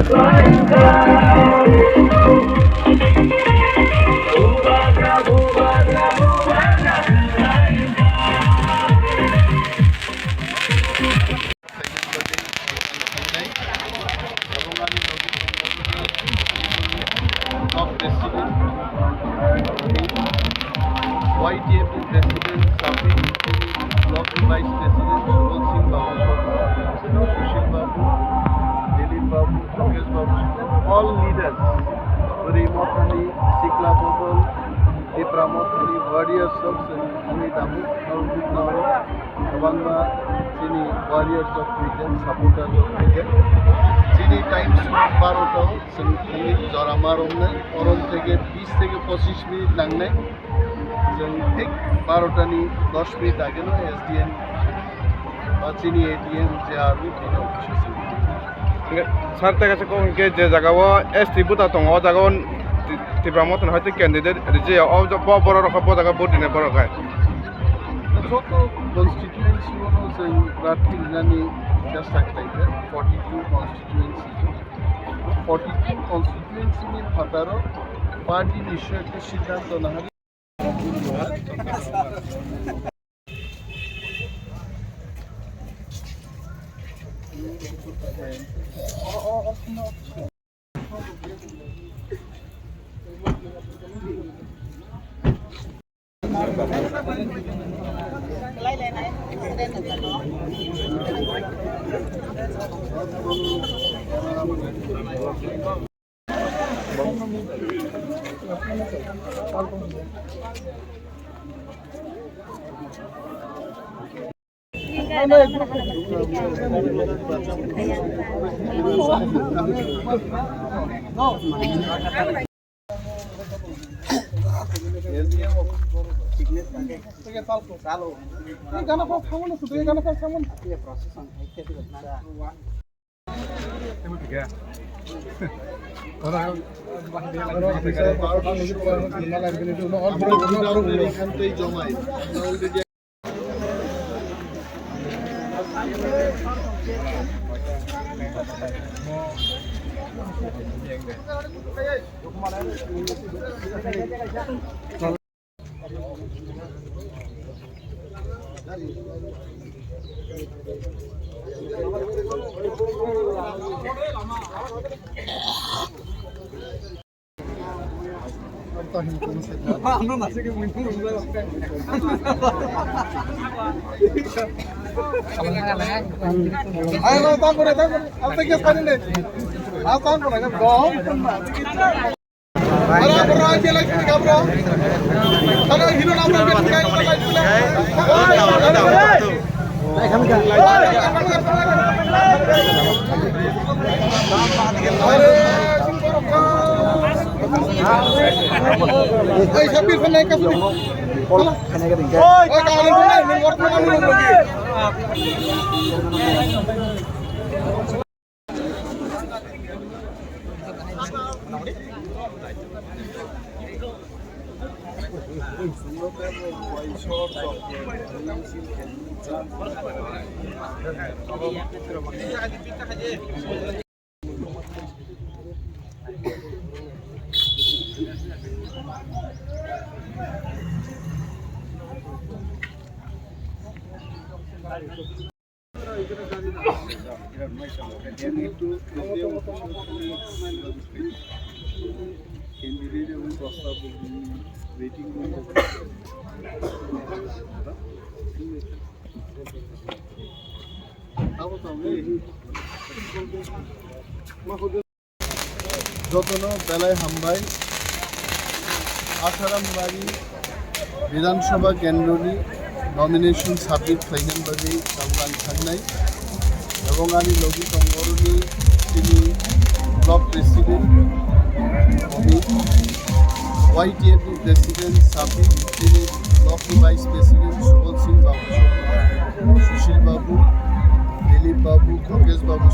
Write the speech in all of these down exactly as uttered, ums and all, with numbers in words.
Ebong ani logi tongo block president, Y T F ni president Sabir, block vice president Subal Singh Babu, Sushil Babu, Dilip Babu, Mukesh Babu, all leaders, Bwrwi Mothani, Sikla Bodol, Tipra Mothani, warriors of Sengthangni Tabuk, Norok Buknao, kwbangma chini warriors rok phaijak, supporters rok phaijak. Chini time barota o chwng thangwi jora ma romnai, orom theke bis theke pochish minute nangnai. Chwng thik barota ni dos minute age no S D M ba chini A D M je army tini office o chwng. Hingke sir, tei kaisa kok hingke je jaga o S T buta tongo, o jaga o Ti-, Tipra Motha ni hoite candidate rijia, o bo borok rok bo jaga vote rina borok hai. Joto constituency o no chwng prarthi rinani chesta khlaikha, forty two constituency. Forty two constituency ni phataro party ni swi ekta siddhanto nahari. Jotono belai hambai. Asaram Bari Bidhan Sabha Kendroni nomination submit khlainani bagwi samrang thangnai. Ebong ani logi tongo oroni chini block president, Y T F ni president Sabir, chini block ni vice president Subal Singh Babu, Sushil Babu, Dilip Babu, Mukesh Babu,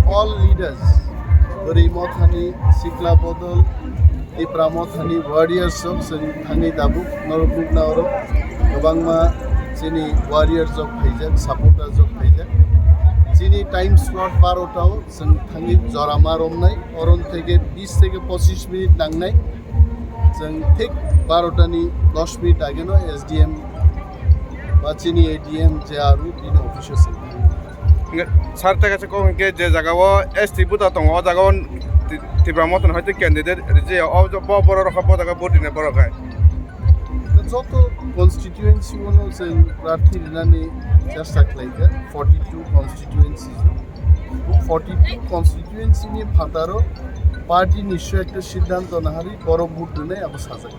all leaders, Bwrwi Mothani, Sikla Bodol, Tipra Mothani warriors rok chwng thangwi tabuk norok nukna oro kwbangma chini warriors rok phaijak, supporters rok phaijak. Ini time slot barota o chwng thangwi jora ma romnai, oron theke bis theke pochish minute nangnai. Chwng thik barota ni dosh minute age no S D M ba chini A D M je aru bini office o chwng thangwi. Hingke sir, tei kaisa kok hingke je jaga o S T buta tongo, o jaga o Ti-, Tipra Motha ni hoite candidate rijio, o bo borok rok bo jaga vote rina borok hai. Joto constituency o no chwng prarthi rinani chesta khlaikha, forty two constituency. Forty two constituency ni phataro party ni swi ekta siddhanto naharwi borok vote rinai abo sajak.